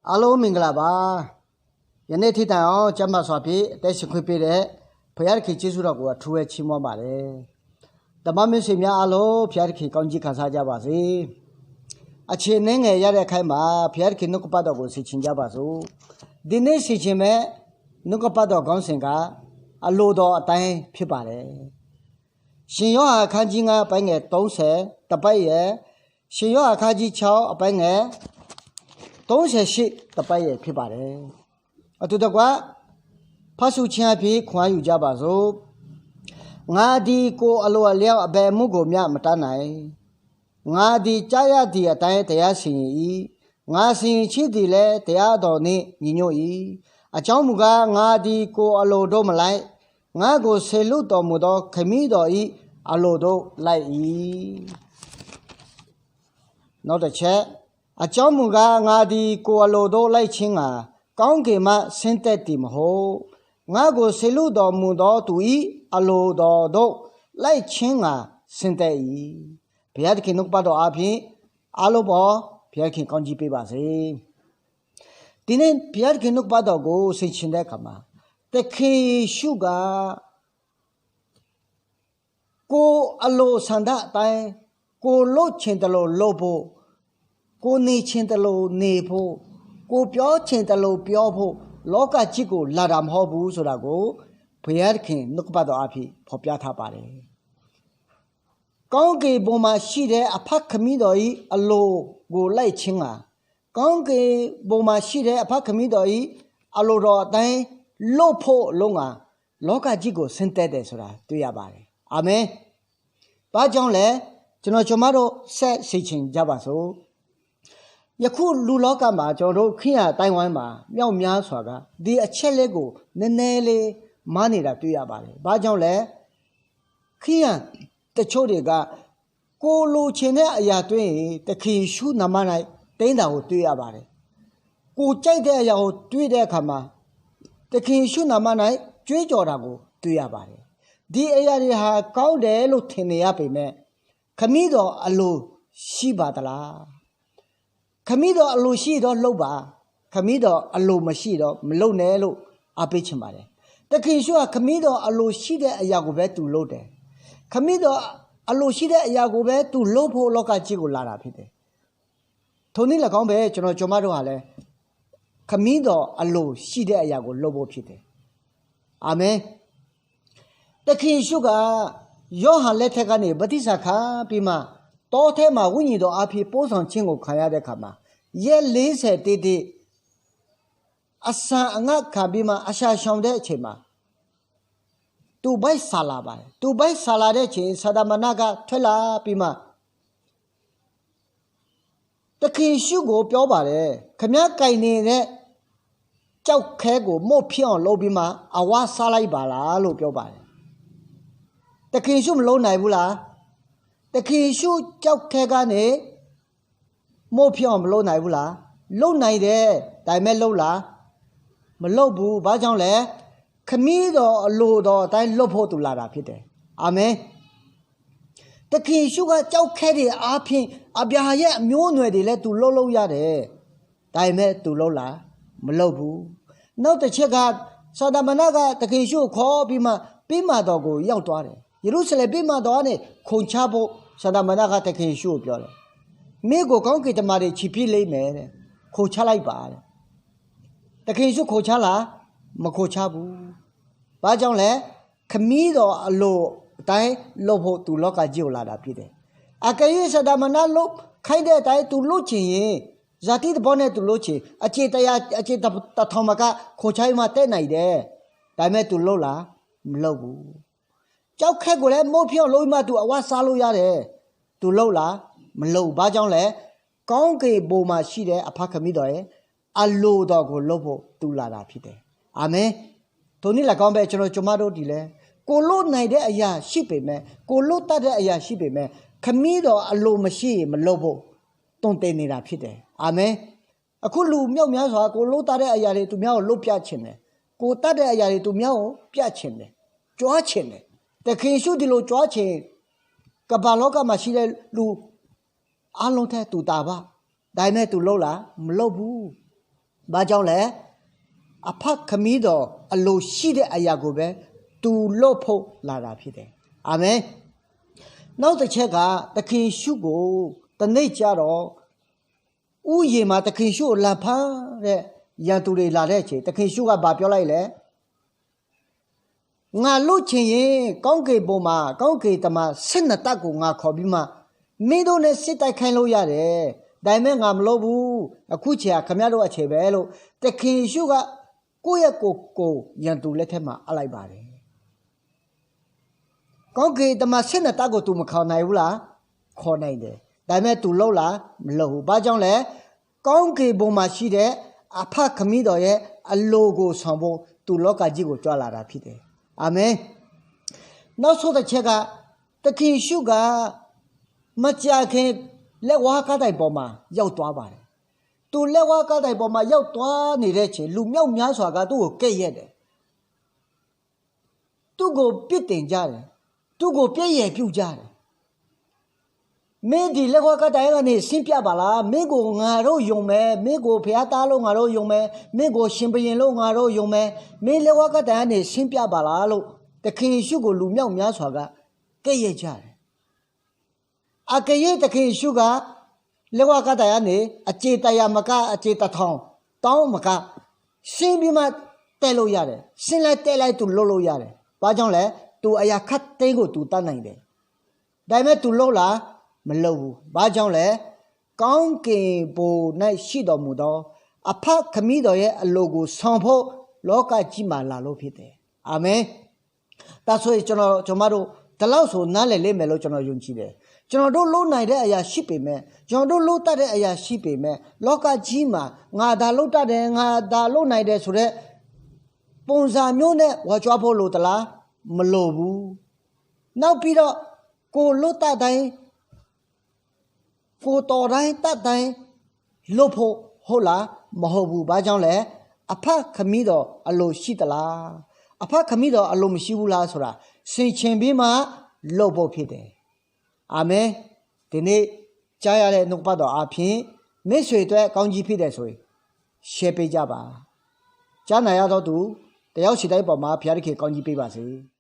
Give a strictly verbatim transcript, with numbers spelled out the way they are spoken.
Arlor မင်္ဂလာပါ. ယနေ့ ထီးတန်အောင် ကျမ်းစာဖတ် တဲ ဆင်ခွင့်ပေးတဲ့ ဘုရားသခင် ကျေးဇူးတော်ကို အထူးပဲ ချီးမွမ်းပါတယ်. ဓမ္မမိတ်ဆွေများအားလုံး ဘုရားသခင် ကောင်းကြီးခံစားကြပါစေ. အချိန်နည်းငယ်ရတဲ့ အခါမှာ ဘုရားသခင် နှုတ်ကပတ်တော်ကို ဆင်ခြင်ကြပါစို့. ဒီနေ့ ဆင်ခြင်မယ့် နှုတ်ကပတ်တော် ခေါင်းစဉ်က အလိုတော်အတိုင်း ဖြစ်ပါတယ်. ရှင်ယောဟန် အခန်းကြီး ငါး အပိုင်းငယ် သုံးဆယ် တစ်ပိုဒ်ရယ်၊ ရှင်ယောဟန် အခန်းကြီး ခြောက် အပိုင်းငယ် သုံးဆယ်ရှစ် တစ်ပိုဒ်ရယ် ဖြစ်ပါတယ်. အတူတကွ ဖတ်ဆိုခြင်းအားဖြင့် ခွန်အားယူကြပါစို့။ ငါသည် ကိုယ်အလိုအလျောက် အဘယ်အမှုကိုမျှ မတတ်နိုင်။ ငါသည် ကြားရသည်အတိုင်း တရားစီရင်၏။ ငါစီရင်ခြင်းသည်လည်း တရားတော်နှင့် ညီညွတ်၏။ အကြောင်းမူကား၊ ငါသည် ကိုယ်အလိုသို့မလိုက်၊ ငါ့ကို စေလွှတ်တော်မူသော ခမည်းတော်၏ အလိုသို့ လိုက်၏။ နောက်တစ်ချက်၊ အကြောင်းမူကား၊ ငါသည် ကိုယ်အလိုသို့ လိုက်ခြင်းငှာ ကောင်းကင်မှ ဆင်းသက်သည်မဟုတ်။ ငါ့ကို စေလွှတ်တော်မူသောသူ၏ အလိုတော်သို့ လိုက်ခြင်းငှာ ဆင်းသက်၏။ ဘုရားသခင် နှုတ်ကပတ်တော်အားဖြင့် အားလုံးပေါ် ဘုရားသခင် ကောင်းကြီးပေးပါစေ. ဒီနေ့ ဘုရားသခင် နှုတ်ကပတ်တော်ကို ဆင်ခြင်တဲ့အခါမှာ သခင်ယေရှုက ကိုယ်အလိုဆန္ဒအတိုင်း၊ ကိုယ်လုပ်ချင်သလိုလုပ်ဖို့၊ ကိုယ်နေချင်သလိုနေဖို့၊ ကိုယ်ပြောချင်သလိုပြောဖို့ လောကကြီးကို လာတာမဟုတ်ဘူးဆိုတာကို ဘုရားသခင် နှုတ်ကပတ်တော်အားဖြင့် ဖော်ပြထားပါတယ်။ ကောင်းကင်ဘုံမှာရှိတဲ့ အဖခင်ခမည်းတော်၏ အလိုကို လိုက်ခြင်းငှာ၊ ကောင်းကင်ဘုံမှာရှိတဲ့ အဖခင်ခမည်းတော်၏ အလိုတော်အတိုင်း လုပ်ဖို့အလို့ငှာ လောကကြီးကို ဆင်းသက်တယ်ဆိုတာ တွေ့ရပါတယ်။ အာမင်။ ဘာကြောင့်လဲ။ ကျွန်တော် ကျွန်မတို့ ဆက်ဆင်ခြင်ကြပါစို့။ ယခုလူလောကမှာ ကျွန်တော်တို့ ခရစ်ယာန်အသိုင်းအဝိုင်းမှာ မြောက်များစွာက ဒီအချက်လေးကို နည်းနည်းလေး မှားနေတာ တွေ့ရပါတယ်။ ဘာကြောင့်လဲ။ ခရစ်ယာန်တချို့တွေက ကိုယ်လိုချင်တဲ့အရာတွေ့ရင် သခင်ယေရှုနာမ၌ တင်းတာကို တွေ့ရပါတယ်။ ကိုယ်ကြိုက်တဲ့အရာကို တွေ့တဲ့အခါမှာ သခင်ယေရှုနာမ၌ ကြွေးကြော်တာကို တွေ့ရပါတယ်။ ဒီအရာတွေဟာ ကောင်းတယ်လို့ ထင်နေရပေမဲ့ ခမည်းတော်အလိုရှိပါသလား။ ခမည်းတော်အလိုရှိတော့ လုပ်ပါ။ ခမည်းတော်အလိုမရှိတော့ မလုပ်နဲ့လို့ အားပေးချင်ပါတယ်။ သခင်ယေရှုဟာ ခမည်းတော်အလိုရှိတဲ့အရာကိုပဲ သူလုပ်တယ်။ ခမည်းတော်အလိုရှိတဲ့အရာကိုပဲ သူလုပ်ဖို့ လောကကြီးကို လာတာဖြစ်တယ်။ ထိုနည်းလည်းကောင်းပဲ ကျွန်တော် ကျွန်မတို့ဟာလည်း ခမည်းတော်အလိုရှိတဲ့အရာကို လုပ်ဖို့ဖြစ်တယ်။ အာမင်။ သခင်ယေရှုက ယောဟန်လက်ထက်ကနေ ဗတ္တိဇာခံပြီးမှ တောထဲမှာ ဝိညာဉ်တော်အားဖြင့် ပို့ဆောင်ခြင်းကို ခံရတဲ့အခါမှာ ရက်လေးဆယ်တိတိ အဆန်အငတ်ခံပြီးမှ အစာရှောင်တဲ့အချိန်မှာ သူ့ဗိုက်ဆာလာပါတယ်။ သူ့ဗိုက်ဆာလာတဲ့အချိန် စာတမဏေက ထွက်လာပြီးမှ သခင်ယေရှုကို ပြောပါတယ်။ ခင်ဗျားကိုင်နေတဲ့ ကျောက်ခဲကို မို့ဖြစ်အောင်လုပ်ပြီးမှ အဝါစားလိုက်ပါလားလို့ ပြောပါတယ်။ သခင်ယေရှု မလုပ်နိုင်ဘူးလား။ သခင်ယေရှု ကျောက်ခဲကနေ မို့ဖြစ်အောင် မလုပ်နိုင်ဘူးလား။ လုပ်နိုင်တယ်။ ဒါပေမဲ့ လုပ်လား။ မလုပ်ဘူး။ ဘာကြောင့်လဲ။ ခမည်းတော်အလိုတော်အတိုင်း လုပ်ဖို့ သူလာတာဖြစ်တယ်။ အာမင်။ သခင်ယေရှုက ကျောက်ခဲတွေအားဖြင့် အဗြဟံရဲ့ အမျိုးအနွယ်တွေလည်း သူလုပ်လို့ရတယ်။ ဒါပေမဲ့ သူလုပ်လား။ မလုပ်ဘူး။ နောက်တစ်ချက်က စာတမဏေက သခင်ယေရှုကို ခေါ်ပြီးမှ ဗိမာန်တော်ကို ရောက်သွားတယ်။ ယေရုရှလင်ဗိမာန်တော်ကနေ ခုန်ချဖို့ စာတမဏေက သခင်ယေရှုကို ပြောတယ်။ မင်းကို ကောင်းကင်တမန်တွေ ချီပစ်လိမ့်မယ်တဲ့။ ခုန်ချလိုက်ပါတဲ့။ သခင်ယေရှု ခုန်ချလား။ မခုန်ချဘူး။ ဘာကြောင့်လဲ။ ခမည်းတော်အလိုအတိုင်း လုပ်ဖို့ သူ လောကကြီးကို လာတာဖြစ်တယ်။ အကယ်၍ စာတမဏေ လုပ်ခိုင်းတဲ့အတိုင်း သူလုပ်ချင်ရင် ဇာတိသဘောနဲ့ သူလုပ်ချင် အကြိမ်တရာ အကြိမ်တစ်ထောင်မက ခုန်ချပြီးမှ တက်နိုင်တယ်။ ဒါပေမဲ့ သူလုပ်လား။ မလုပ်ဘူး။ ကျောက်ခဲကိုလည်း မို့ဖြစ်အောင် လုပ်ပြီးမှ သူ အဝါစားလို့ရတယ်။ သူလုပ်လား။ မလုပ်ဘူး။ ဘာကြောင့်လဲ။ ကောင်းကင်ဘုံမှာရှိတဲ့ အဖခင်ခမည်းတော်ရဲ့ အလိုတော်ကို လုပ်ဖို့ သူလာတာဖြစ်တယ်။ အာမင်။ ထိုနည်းလည်းကောင်းပဲ ကျွန်တော် ကျွန်မတို့သည်လည်း ကိုယ်လုပ်နိုင်တဲ့အရာရှိပေမဲ့၊ ကိုယ်လုပ်တတ်တဲ့အရာရှိပေမဲ့၊ ခမည်းတော်အလိုမရှိရင် မလုပ်ဖို့ တုံ့တင်နေတာဖြစ်တယ်။ အာမင်။ အခုလူမြောက်များစွာ ကိုယ်လုပ်တတ်တဲ့အရာတွေ သူများကို လုပ်ပြချင်တယ်။ ကိုယ်တတ်တဲ့အရာတွေ သူများကို ပြချင်တယ်။ ကြွားချင်တယ်။ သခင်ယေရှု ဒီလိုကြွားချင် ကမ္ဘာလောကမှာရှိတဲ့ လူအားလုံးထက် သူသာဘ။ ဒါပေမဲ့ သူလုပ်လား။ မလုပ်ဘူး။ ဘာကြောင့်လဲ။ အဖခင်မင်းတော်အလိုရှိတဲ့အရာကိုပဲ သူလုပ်ဖို့လာတာဖြစ်တယ်။ အာမင်။ နောက်တစ်ချက်က သခင်ယေရှုကို တနေ့ကျတော့ ဥယျာဉ်မှာ သခင်ယေရှုကို လာဖမ်းတဲ့ ရန်သူတွေ လာတဲ့အချိန် သခင်ယေရှုက ဘာပြောလိုက်လဲ။ ငါလုပ်ချင်ရင် ကောင်းကင်ဘုံမှာ ကောင်းကင်တမန် ဆယ့်နှစ်တပ်ကို ငါခေါ်ပြီးမှ မင်းတို့နဲ့ စစ်တိုက်ခိုက်လို့ရတယ်။ ဒါပေမဲ့ ငါမလုပ်ဘူး။ အခုချိန်ဟာ ခင်ဗျားတို့အချိန်ပဲလို့ သခင်ယေရှုက ကိုယ့်ရဲ့ကိုယ်ကို ရန်သူလက်ထဲမှာ အပ်လိုက်ပါတယ်။ ကောင်းကင်တမန် ဆယ့်နှစ်တပ်ကို သူမခေါ်နိုင်ဘူးလား။ ခေါ်နိုင်တယ်။ ဒါပေမဲ့ သူလုပ်လား။ မလုပ်ဘူး။ ဘာကြောင့်လဲ။ ကောင်းကင်ဘုံမှာရှိတဲ့ အဖခင်မင်းတော်ရဲ့ အလိုကို ဆောင်ဖို့ သူလောကကြီးကို ကြွလာတာဖြစ်တယ်။ အာမင်။ နောက်ဆုံးတစ်ချက်က သခင်ယေရှုက မကြာခင် လက်ဝါးကပ်တိုင်ပေါ်မှာ ရောက်သွားပါတယ်။ သူ လက်ဝါးကပ်တိုင်ပေါ်မှာ ရောက်သွားနေတဲ့အချိန် လူမြောက်များစွာက သူ့ကို ကဲ့ရဲ့တယ်။ သူ့ကို ပြစ်တင်ကြတယ်။ သူ့ကို ပျက်ယယ်ပြုကြတယ်။ မင်း ဒီလက်ဝါးကပ်တိုင်ကနေ ဆင်းပြပါလား။ မင်းကို ငါတို့ယုံမယ်။ မင်းကို ဘုရားသားလို့ ငါတို့ယုံမယ်။ မင်းကို ရှင်ဘုရင်လို့ ငါတို့ယုံမယ်။ မင်း လက်ဝါးကပ်တိုင်ကနေ ဆင်းပြပါလားလို့ သခင်ယေရှုကို လူမြောက်များစွာက ကဲ့ရဲ့ကြတယ်။ အကယ်၍ သခင်ယေရှုက လက်ဝါးကပ်တိုင်ကနေ အကြေတရာမက အကြေတစ်ထောင် တောင်းမက ဆင်းပြီးမှ တက်လို့ရတယ်။ ဆင်းလိုက်တက်လိုက် သူလုပ်လို့ရတယ်။ ဘာကြောင့်လဲ။ သူ အရာခပ်သိမ်းကို သူတတ်နိုင်တယ်။ ဒါပေမဲ့ သူလုပ်လား။ မလုပ်ဘူး။ ဘာကြောင့်လဲ။ ကောင်းကင်ဘုံ၌ရှိတော်မူသော အဖခင်မင်းတော်ရဲ့ အလိုကို ဆောင်ဖို့ လောကကြီးမှာ လာလို့ဖြစ်တယ်။ အာမင်။ ဒါဆိုရင် ကျွန်တော် ကျွန်မတို့ ဒီလောက်ဆို နားလည်လိမ့်မယ်လို့ ကျွန်တော် ယုံကြည်တယ်။ ကျွန်တော်တို့ လုပ်နိုင်တဲ့ အရာရှိပေမဲ့၊ ကျွန်တော်တို့ လုပ်တတ်တဲ့ အရာရှိပေမဲ့၊ လောကကြီးမှာ ငါဒါလုပ်တတ်တယ်၊ ငါဒါလုပ်နိုင်တယ်ဆိုတဲ့ ပုံစံမျိုးနဲ့ ဝါကြွားဖို့ လိုသလား။ မလိုဘူး။ နောက်ပြီးတော့ ကိုယ်လုပ်တတ်တိုင်း ကိုယ်တော်တိုင်းတတ်တိုင်း လုပ်ဖို့ ဟုတ်လား။ မဟုတ်ဘူး။ ဘာကြောင့်လဲ။ အဖခင်မင်းတော် အလိုရှိသလား။ အဖခင်မင်းတော် အလိုမရှိဘူးလားဆိုတာ ဆင်ခြင်ပြီးမှ လုပ်ဖို့ဖြစ်တယ်။ အာမင်။ ဒီနေ့ ကြားရတဲ့ နှုတ်ကပတ်တော်အားဖြင့် မိတ်ဆွေအတွက် ကောင်းကြီးဖြစ်တယ်ဆိုရင် share ပေးကြပါ။ ကြားနာရသောသူ တယောက်စီတိုင်းပေါ်မှာ ဘုရားသခင် ကောင်းကြီးပေးပါစေ။